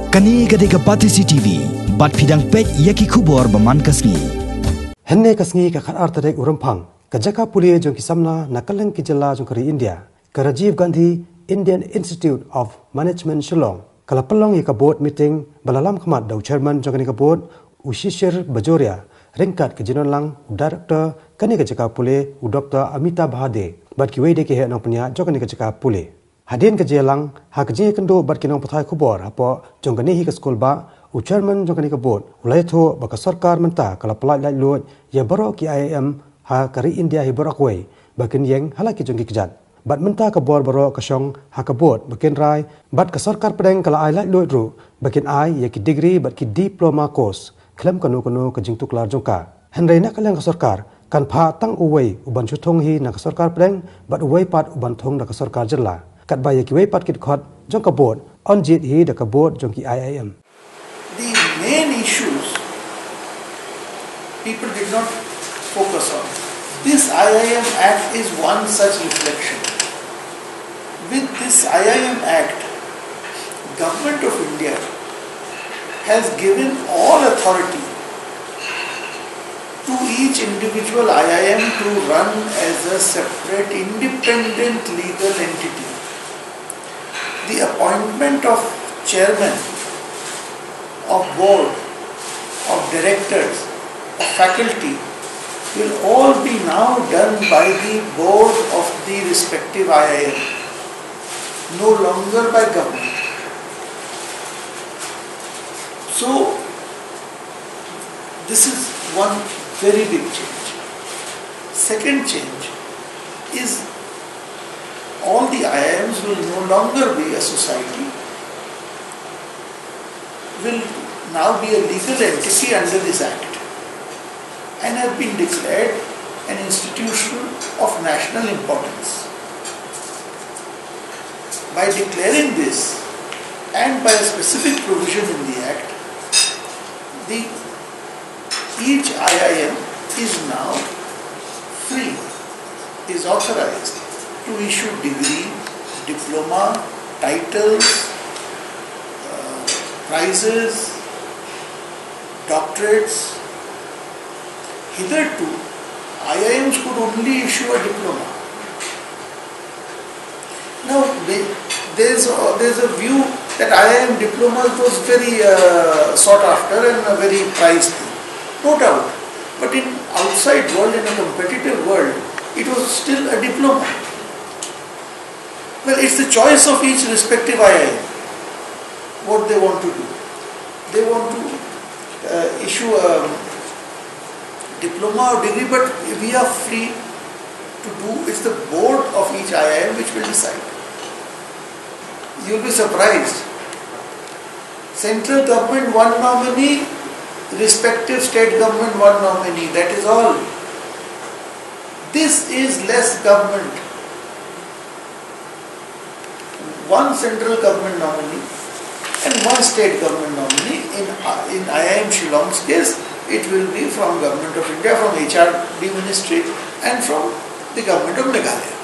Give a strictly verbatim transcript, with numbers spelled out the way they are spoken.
Kane ka dei ka Batesi T V, bad phi dang peit ïa ki khubor ba man ka sngi. Hynne ka sngi ka khatar tarik u Rymphang, ka jaka pule jong ki samla na kylleng ki jylla jong ka ri India, ka Rajiv Gandhi Indian Institute of Management Shillong, ka la pynlong ïa ka board meeting ba la lam khmat da u chairman jong kane ka board, u Shishir Bajoria, ryngkat ka jingdon lang u director kane ka jaka pule, u Doctor Amita Bahade, bad kiwei de ki heh nongpynïaid jong kane ka jaka pule. Hadien ka jingïalang, ha ka jingïakynduh bad ki nongpathai khubor hapoh jong kane hi ka skulbah, u chairman jong kane ka board u la ïathuh ba ka sorkar mynta ka la pyllait laitluid ïa baroh ki I I M ha ka ri India hi baroh kawei, ba kin ïeng ha la ki jong ki kjat. Bad mynta ka bor baroh ka shong ha ka board ba kin rai, bad ka sorkar pdeng ka la ai laitluid ruh ba kin ai ïa ki degree bad ki diploma course khlem kano kano ka jingtuklar jong ka. Hynrei na ka liang ka sorkar kan phah tang uwei u ban shu thung hi na ka sorkar pdeng, bad uwei pat u ban thung da ka sorkar jylla. Katba ïa kiwei pat ki dkhot jong ka board yn jied hi da ka board jong ki I I M. The main issues people did not focus on. This I I M Act is one such reflection. With this I I M Act, Government of India has given all authority to each individual I I M to run as a separate independent legal entity. The appointment of chairman, of board, of directors, of faculty will all be now done by the board of the respective I I M, no longer by government. So, this is one very big change. Second change is all the I I Ms will no longer be a society, will now be a legal entity under this Act and have been declared an institution of national importance. By declaring this and by a specific provision in the Act, the each I I M is now free, is authorized to issue degree, diploma, titles, uh, prizes, doctorates. Hitherto, I I Ms could only issue a diploma. Now, the- there's a, there's a view that I I M diplomas was very uh, sought after and a very prized thing. No doubt. But in outside world, in a competitive world, it was still a diploma. Well, it's the choice of each respective I I M what they want to do. They want to uh, issue a diploma or degree, but we are free to do. It's the board of each I I M which will decide. You'll be surprised. Central government one nominee, respective state government one nominee. That is all. This is less government. One central government nominee and one state government nominee. In, in I I M Shillong's case, it will be from Government of India, from H R D ministry and from the Government of Meghalaya.